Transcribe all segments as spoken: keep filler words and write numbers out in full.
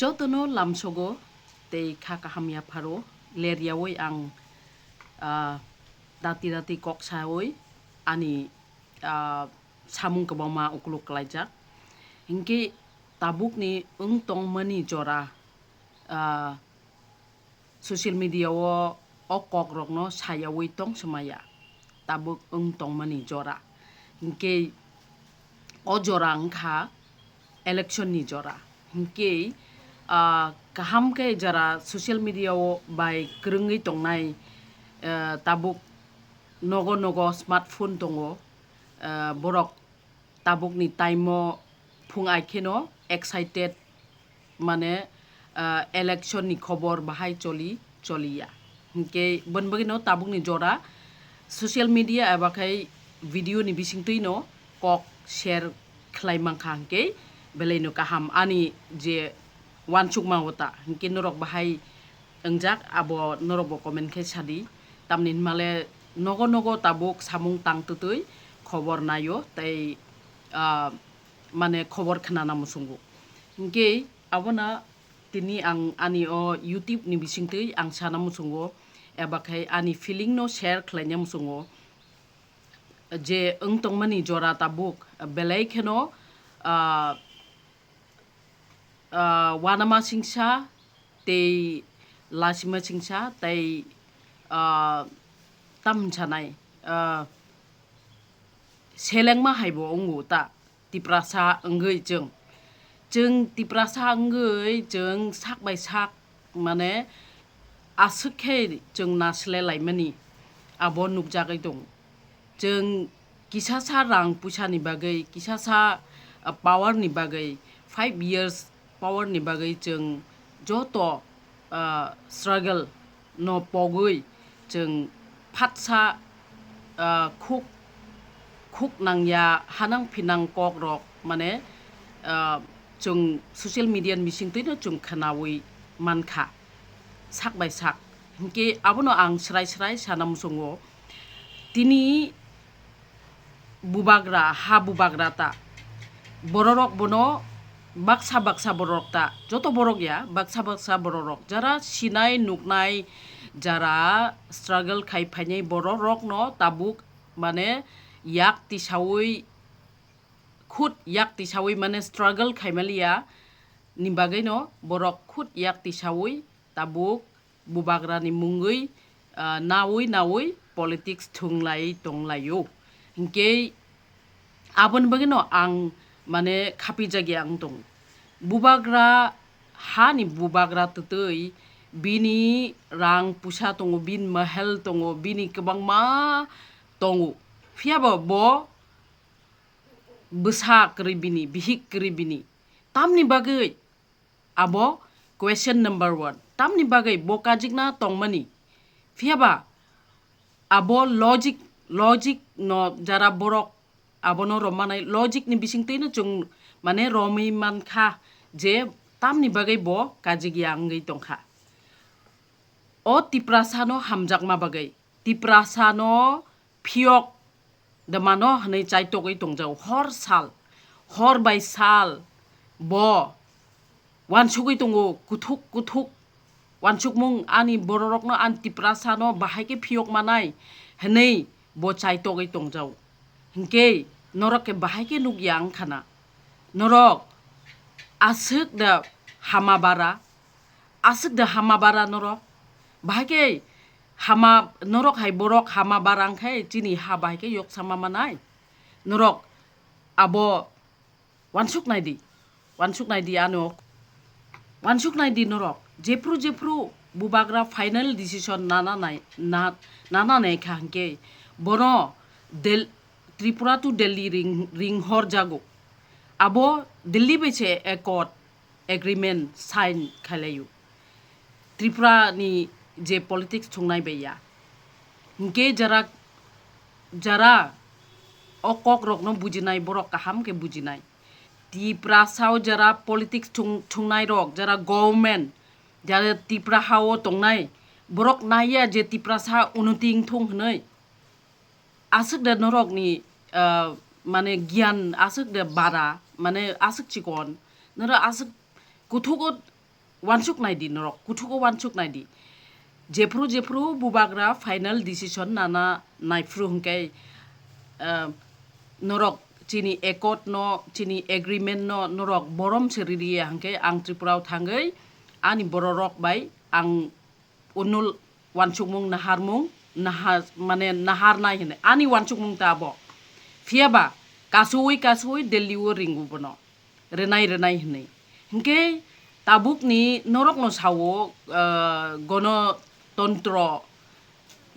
Jotono lamsogo tei kha kaham yapharo ler yaui ang, ah, dati dati kok saui ani, ah, samung kwbangma ukuluk klaijak. Hinkhe tabukni wng tongmani jora, ah, social media o, o kokrokno sayaui tong swmaya. Tabuk wng tongmani jora. Hinkhe o jora wngkha election ni jora. Hinkhe, ah, kaham khe jara social media o bai kwrwngwi tongnai, ah, tabuk nogo nogo smartphone tongo, ah, borok tabukni time o phung ai kheno excited, mane, ah, election ni khobor bahai choli, choliya. Hinkhe boni bagwino tabukni jora social media eba khai video ni bisingtwino kok share khlai mankha hinkhe belaino kaham ani je wansukma o ta. Hinkhe norok bahai wngjak, abo norokbo comment khe sadi. Tamni hinmale nogo nogo tabuk samung tang twtwi khobor naio tei, ah, mane khobor khnana muchungo. Hinkhe abono tini ang ani o YouTube ni bisingtwi ang sana muchungo, eba khai ani feeling no share khlaina muchungo. Je wng tongmani jora tabuk belai kheno, ah, ah, wanama singsa tei lasima singsa tei, ah, tam hinsanai, ah, selengma haibo wngo ta Tiprasa wngwi chwng. Chwng Tiprasa wngwi chwng sak bai sak mane aswk khe chwng nasilai laimani abo nukjagwi tongo. Chwng kisasa rang puisa ni bagwi, kisasa, ah, power ni bagwi, five years power ni bagwi chwng joto, ah, struggle no pogwi chwng phatsa, ah, khuk, khuk nangya hanang phinang kok rok mane, ah, chwng social media ni bisingtwi no chwng khwnawi mankha sak bai sak. Hinkhe abono ang srai srai sana muchungo. Tini bubagra, ha bubagra ta. Bororok bono baksa baksa bororok ta. Joto borok ya, baksa baksa bororok. Jara sinai nuknai, jara struggle khai phainai bororokno tabuk mane yak tisaui, khut yak tisaui mane struggle khai maliya ni bagwino borok khut yak tisaui tabuk bubagrani mungwi, ah, nawi nawi politics thwnglai tonglaio. Hinkhe aboni bagwino ang mane khapijagya wng tongo. Bubagra hani bubagra twtwi bini rang puisa tongo, bini mahal tongo, bini kwbangma tongo. Phiyaba bo bwsa kwrwi bini, bihik kwrwi bini. Tamni bagwi abo question number one. Tamni bagwi bo kajikna tongmani. Phiyaba abo logic, logic no jara borok abono rommanai, logic ni bisingtwino chwng mane romwi mankha je tamni bagwi bo kajikya wngwi tongkha. O Tiprasano hamjakma bagwi, Tiprasano phiyok da mano hwnwi chaitogwi tongjao hor sal, hor bai sal bo wansugwi tongo kuthuk kuthuk wansukmung ani bororokno ani Tiprasano bahai khe phiyok manai hwnwi bo chaitogwi tongjao. Hinkhe norok khe bahai khe nukya wngkhana. Norok aswk da hama bara, aswk da hama bara norok. Bahai khe hama, norok hai borok hama bara wngkhai chini ha bahai khe yoksama manai. Norok abo wansuk naidi, wansuk naidi ano. Wansuk naidi norok. Jephru jephru bubagra final decision nana nai, na, nana nai kha hinkhe bono Del-, Tripura to Delhi ring, ring hor jago. Abo Delhi bai se accord, agreement sign khailaio. Tripura ni je politics thungnai bai ya. Hinkhe jara, jara o kok rokno bujinai borok kaham khe bujinai. Tiprasa o jara politics thung-, thungnai rok, jara government, jara Tripura ha o tongnai borok naiya je Tiprasa unnoti wngthung hwnwi. Aswk de norokni, ah, mane giyan aswk de bara, mane aswk chikon, norok aswk kuthugo wansuk nai di norok, kuthugo wansuk nai di. Jephru jephru bubagra final decision nana naiphru hwnkhe, ah, norok chini accord no, chini agreement no norok borom se ririya hwnkhe ang Tripura o thangwi ani bororok bai ang unul wansukmung naharmung nahar, mane naharnai hwnwi ani wansukmung ta abo. Phiya ba kasui kasui Delhi o ringu bono, rwnai rwnai hwnwi. Hinkhe tabukni norokno sao, ah, gonotontro,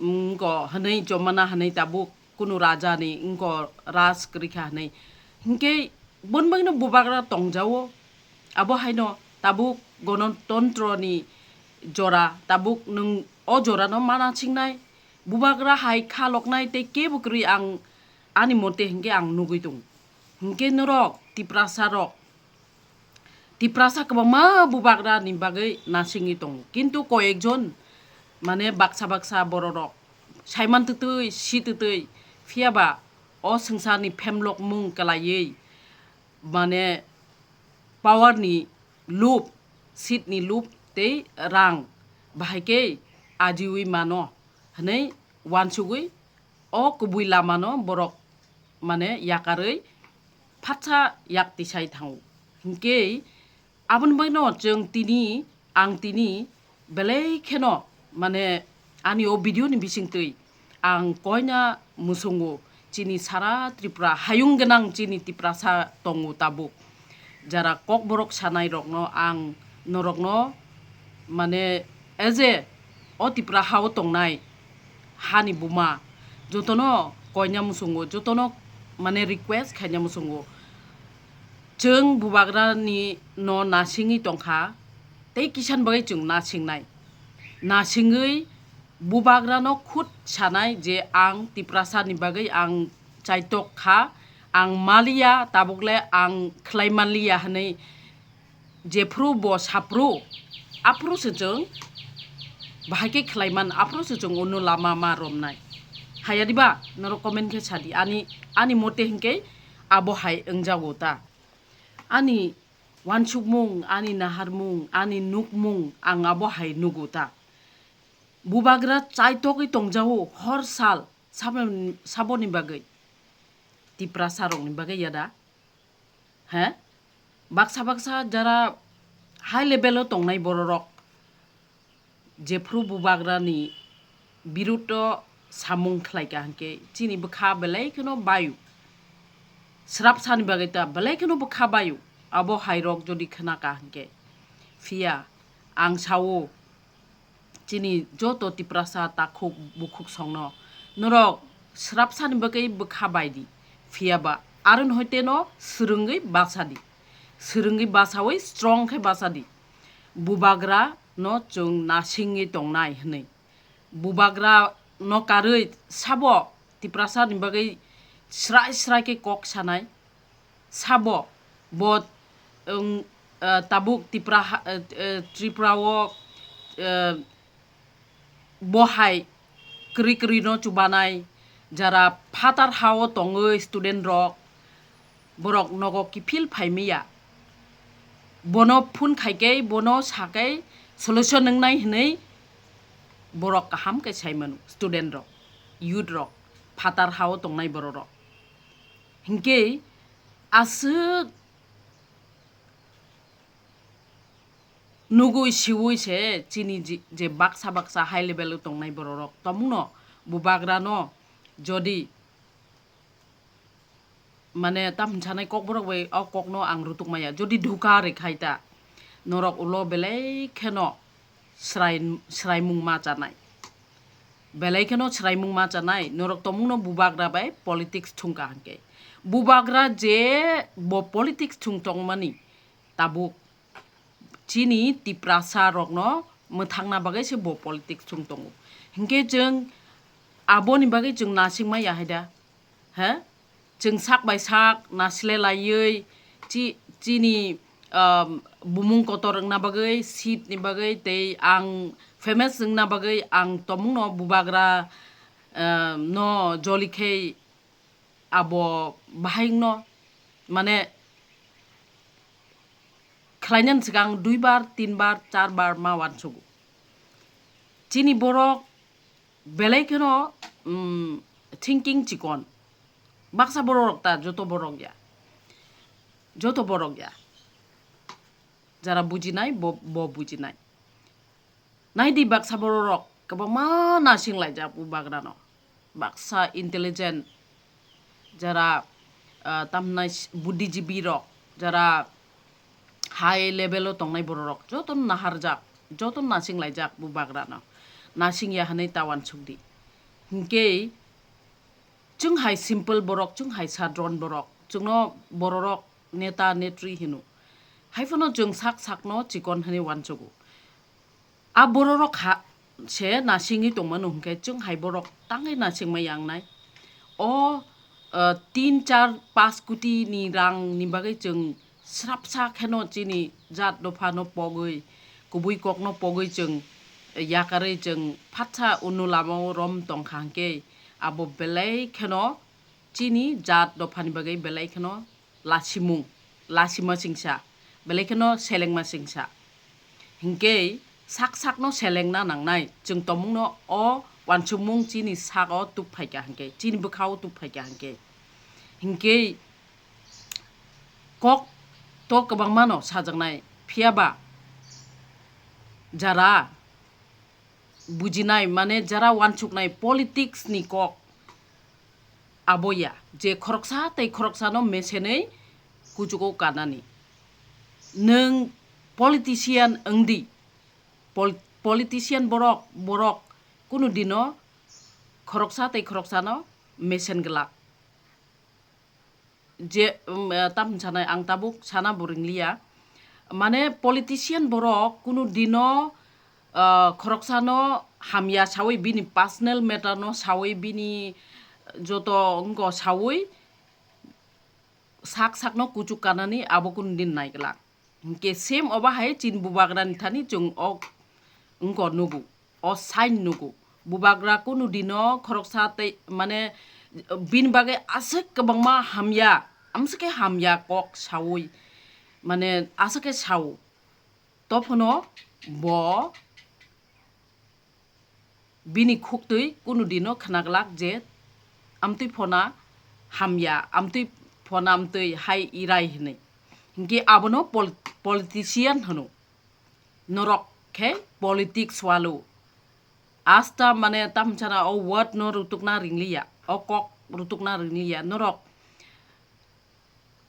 mm, wngko hwnwi chomana hwnwi tabuk kunu raja ni wngko raj kwrwi kha hwnwi. Hinkhe boni bagwino bubagra tongjao. Abo haino tabuk gonotontro ni jora, tabuk nwng o jora no mana chingnai. Bubagra hai kha loknai tei kebo kwrwi ang ani mote hinkhe ang nugwi tongo. Hinkhe norok Tiprasa rok, Tiprasa kwbangma bubagra ni bagwi nasingwi tongo, kintu koyekjon mane baksa baksa bororok saiman twtwi si twtwi, phiya ba o swngcharni phemlokmung kwlaiwi mane power ni lub, seat ni lub tei rang bahai khe ajiwi mano hwnwi wansugwi o kubui lamano borok mane yakarwi phatsa yak tisai thango. Hinkhe aboni bagwino chwng tini, ang tini belai kheno mane ani o video ni bisingtwi ang koina musungo chini sara Tripura hayung gwnang chini Tiprasa tongo tabuk. Jara kokborok sanai rokno ang norokno mane as a o Tipra ha o tongnai hani buma jotono koina musungo, jotono mane request khaina musungo. Chwng bubagra ni no nasingwi tongkha tei kisan bagwi chwng nasingnai. Nasingwi bubagra no khud sanai je ang Tiprasa ni bagwi ang chaitok kha, ang maliya, tabukle ang khlai manliya hwnwi jephru bo saphru, aphru se chwng bahai khe khlai man, aphru se chwng uno lama ma romnai. Haya diba? Norok comment khe sadi. Ani, ani mote hinkhe abo hai wngjago ta. Ani wansukmung, ani naharmung, ani nukmung ang abo hai nugo ta. Bubagra chaitokwi tongjao hor sal sabo, saboni bagwi. Tiprasa rokni bagwi ya da? He? Baksa baksa jara high level o tongnai bororok jephru bubagrani birud o samung khlaika hinkhe chini bwkha belai kheno bayu. Srapsani bagwi ta belai kheno bwkha bayu. Abo hairok jodi khnaka hinkhe. Phiya ang sao, chini joto Tiprasa takhuk bukhuk songno norok srapsani bagwi bwkha bai di, phiya ba aron hoite no swrwngwi basa di, swrwngwi basawi strong khe basa di. Bubagra no chwng nasingwi tongnai hwnwi, bubagra no karwi sabo Tiprasa ni bagwi srai srai khe kok sanai. Sabo bo, wng, ah, tabuk Tipra ha-, eh, eh, Tripura o, eh, bo hai kwrwi kwrwi no chubanai, jara phatar ha o tongwi student rok, borok nogo kiphil phai maya. Bono phone khai khe, bono sa khe solution wngnai hwnwi borok kaham khe sai mano, student rok, youth rok, phatar ha o tongnai borok rok. Hinkhe aswk nugwi siwi se chini je, je baksa baksa high level o tongnai borok rok tomungno, bubagra no jodi mane tam sanai kokborok bai o kokno ang rutuk maya. Jodi dhuka rwkhai ta, norok ulo belai kheno srai, sraimung ma chanai. Belai kheno sraimung ma chanai, norok tomungno bubagra bai politics thungka hinkhe. Bubagra je bo politics thung tongmani tabuk chini Tiprasa rokno mwthangna bagwi se bo politics thung tongo. Hinkhe chwng aboni bagwi chwng nasingma ya hai da? He? Chwng sak bai sak nasilelaiwi chi-, chini, um, bumung kotor wngna bagwi, seat ni bagwi tei ang famous wngna bagwi ang tomungno bubagra, um, no joli khe abo bahai wngno mane khlainani swkang duibar, tinbar, charbar ma uansugo. Chini borok belai kheno, um, thinking chikon. Baksa borok ta, joto borok ya. Joto borok ya. Jara bujinai, bo, bo bujinai. Naidi baksa bororok kwbangma nasing laijak bubagrano. Baksa intelligent, jara, ah, tamnai s-, buddhijibi rok, jara high level o tongnai bororok, joto naharjak, joto nasing laijak bubagrano. Nasing ya hwnwi ta uansukdi. Hinkhe chwng hai simple borok, chwng hai sadron borok, chwngno bororok neta netri hino. Haiphano chwng sak sakno chikon hwnwi uansugo. A bororok ha se nasingwi tongmano hwnkhe chwng hai borok tangwi nasingma yangnai. O, ah, tin, char, panch koti ni rang ni bagwi chwng srapsa kheno chini jat dophano pogwi, kubui kokno pogwi chwng yakarwi chwng phatsa uno lamao rom tongkha hwnkhe abo belai kheno chini jat dophani bagwi belai kheno lasimung, lasima singsa, belai kheno selengma singsa. Hinkhe sak sakno selengna nangnai, chwng tongmungno o uansukmung chini sago tup phaikha hinkhe, chini bwkhao tup phaikha hinkhe. Hinkhe kok to kwbangmano sajaknai, phiyaba jara bujinai, mane jara uansuknai politics ni kok abo ya, je khoroksa tei khoroksano mesenwi kuchugo kanani. Nwng politician wngdi, pol-, politician borok, borok kunu dino khoroksa tei khoroksano mesen glak. Je, um, eh, tam sanai ang tabuk sana bo ringliya. Mane politician borok kunu dino, ah, khoroksano hamya sawi bini personal matter no sawi bini joto wngko sawi sak sakno kuchuk kanani abo kunu din naiglak. Hinkhe same obo hai chini bubagrani thani chwng o wngko nugo, o sign nugo. Bubagra kunu dino khoroksa tei mane bini bagwi aswk kwbangma hamya, amswk khe hamya kok sawi, mane aswk khe sao. Tophano bo bini khuktwi kunu dino khnaglak je amtwi phona hamya, amtwi phona amtwi hai irai hinwi. Hinkhe abono pol-, politician hwno. Norok khe politics walo. Asta mane tamchana o word no rutukna ringliya, o kok rutukna ringliya. Norok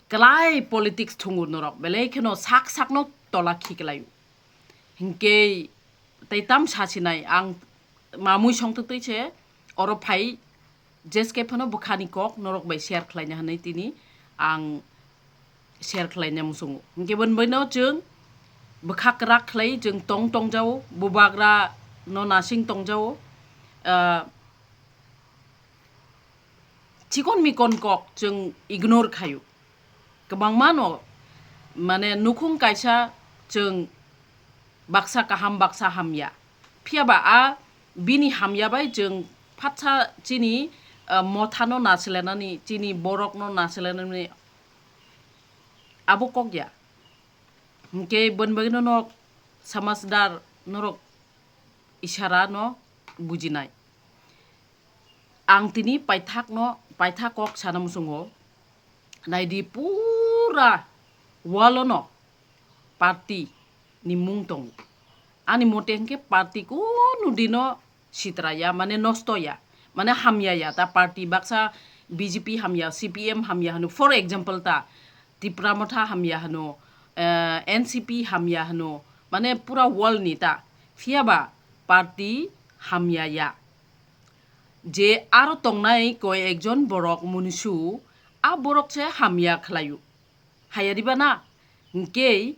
Klai politics thungo norok, belai kheno sak sakno tola khiklaio. Hinkhe tei tam sasinai ang mamui songtwtwi se oro phai, jeskhe phano bwkhani kok norok bai share khlaina hwnwi tini ang share khlaina muchungo. Hinkhe boni baino chwng bwkha kwrak khlai chwng tong tongjao, bubagra no nasing tongjao, ah, chikon mikon kok chwng ignore khaio. Kwbangma no, mane, nukhung kaisa chwng baksa kaham, baksa hamya. Phiyaba a bini hamya bai chwng phatsa chini, ah, mothano nachilainani, chini borokno nachilainani abo kok ya. Hinkhe boni bagwino nok samajhdar norok isara no bujinai. Ang tini paithak no, paithak kok sana muchungo. Naidi pura wall no party ni mung tongo. Ani mote hinkhe party kunu dino sitra ya, mane nosto ya, mane hamya ya, ta party baksa B J P hamya, C P M hamya hwno, for example ta Tipra Motha hamya hwno, eh, N C P hamya hwno, mane pura world ni ta, phiyaba party hamya ya. Je aro tongnai koi ekjon borok munisu, a borok se hamya khlaio. Haya diba na? Hinkhe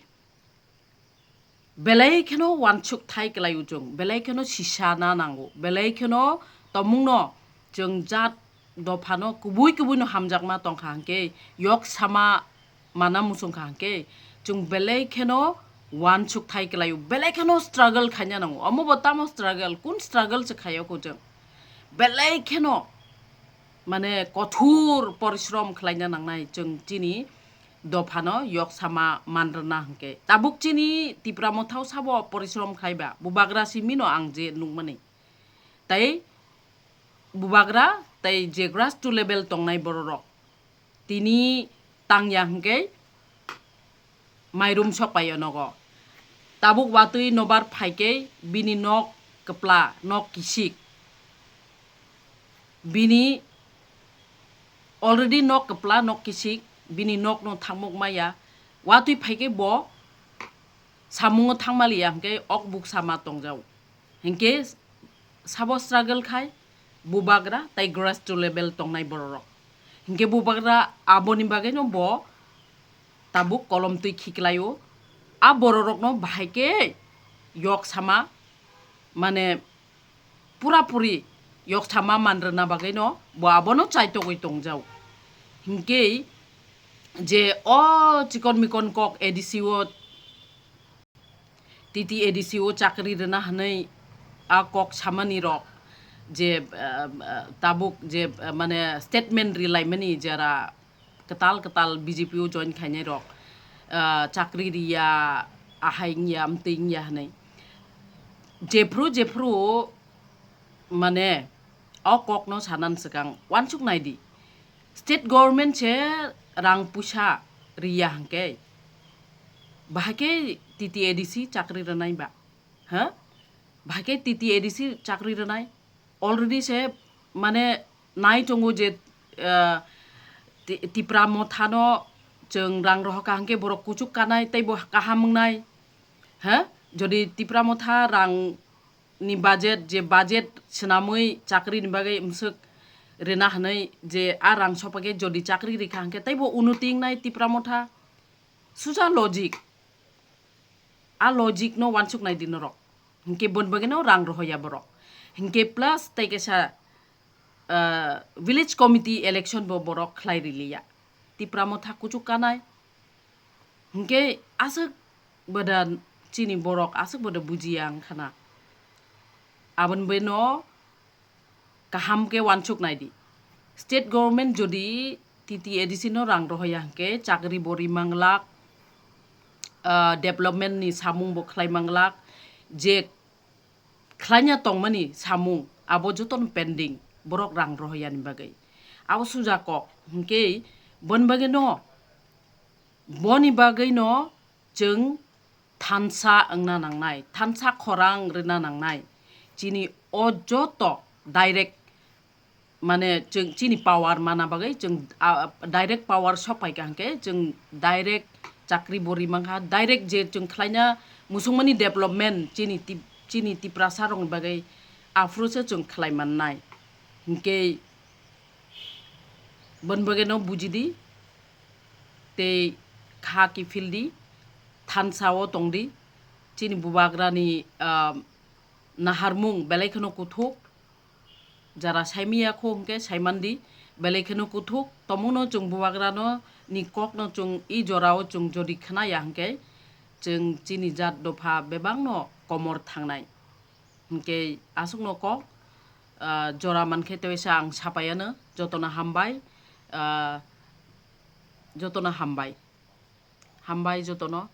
belai kheno wansuk thai kwlaio chwng, belai kheno sisa na nango, belai kheno tomungno chwng jat dophano kubui kubui no hamjakma tongkha hinkhe, yok sama mana muchungkha hinkhe, chwng belai kheno wansuk thai kwlaio, belai kheno struggle khaina nango. Omo bo tamo struggle, kun struggle se khaio ko chwng? Belai kheno mane kothor porishrom khlaina nangnai chwng chini dophano yoksama manrwna hwnkhe. Tabuk chini Tipra Mothao sabo porishrom khlaiba, bubagra simino ang je nukmani. Tai bubagra tai je grassroots level tongnai bororok tini tangya hwnkhe mairum sokpaio nogo. Tabuk watwi nobar phaikhe bini nok kwpla, nok kisik. Bini already nok kwpla, nok kisik, bini nokno thangmuk maya. Watwi phaikhe bo samungo thangmaliya hwnkhe ok buksa ma tongjao. Hinkhe sabo struggle khai bubagra tai grassroots level tongnai bororok. Hinkhe bubagra aboni bagwino bo tabuk kolom twi khiklaio. A bororokno bahai khe yoksama, mane, pura puri yoksama manrwna bagwino bo abono chaitogwi tongjao. Hinkhe je o chikon mikon kok A D C o, T T A D C o chakri rwna hwnwi a kok samani rok je, ah, ah, tabuk je, ah, mane statement rilaimani jara kwtal kwtal B J P o join khainai rok, ah, chakri riya, ahai wngya, amtwi wngya hwnwi. Jephru jephru mane o kokno sanan swkang uansuk naidi. State government se rang puisa riya hwnkhe, bahai khe T T A D C chakri rwnai ba? Ha? Bahai khe T T A D C chakri rwnai? Already se, mane, nai tongo je, ah, Ti-, Tipra Mothano chwng rang rohorkha hwnkhe borok kuchuk kanai tei bo kaham wngnai. Ha? Jodi Tipra Motha rang ni budget, je budget swnamwi chakri ni bagwi mwswk rwna hwnwi je a rang sopakhe jodi chakri rikha hwnkhe teibo unnoti wngnai Tipra Motha. Suja logic. A logic no uansuk naidi norok. Hinkhe boni bagwino rang rohoya borok. Hinkhe plus tei kaisa, ah, village committee election bo borok khlai riliya. Tipra Motha kuchuk kanai. Hinkhe aswk bwda chini borok aswk bwda bujiya wngkhana. Aboni bagwino kaham khe uansuk naidi. State government jodi T T A D C no rang rohoya hwnkhe chakri bo ri manglak, ah, development ni samung bo khlai manglak, je khlaina tongmani samung abo jotono pending borok rang rohoyani bagwi. Abo suja kok hwnkhe boni bagwino, boni bagwino chwng thansa wngna nangnai, thansa khorang rwna nangnai. Chini o joto direct, mane, chwng chini power mana bagwi chwng, ah, direct power sokpaikha hwnkhe chwng direct chakri bo ri mankha, direct je chwng khlaina musungmani development chini Tip-, chini Tiprasa rokni bagwi aphuru se chwng khlai mannai. Hinkhe boni bagwino bujidi tei kha kiphildi, thansa o tongdi, chini bubagrani, ah, naharmung belai kheno kuthuk, jara saimanya kho hwnkhe saimandi, belai kheno kuthuk, tomungno chwng bubagrano ni kokno chwng i jorao chwng jodi khnaya hwnkhe chwng chini jat dopha bebakno komor thangnai. Hinkhe aswkno kok, ah, jora mankhe teisa ang sapaiano, jotono hambai, ah, jotono hambai. Hambai jotono.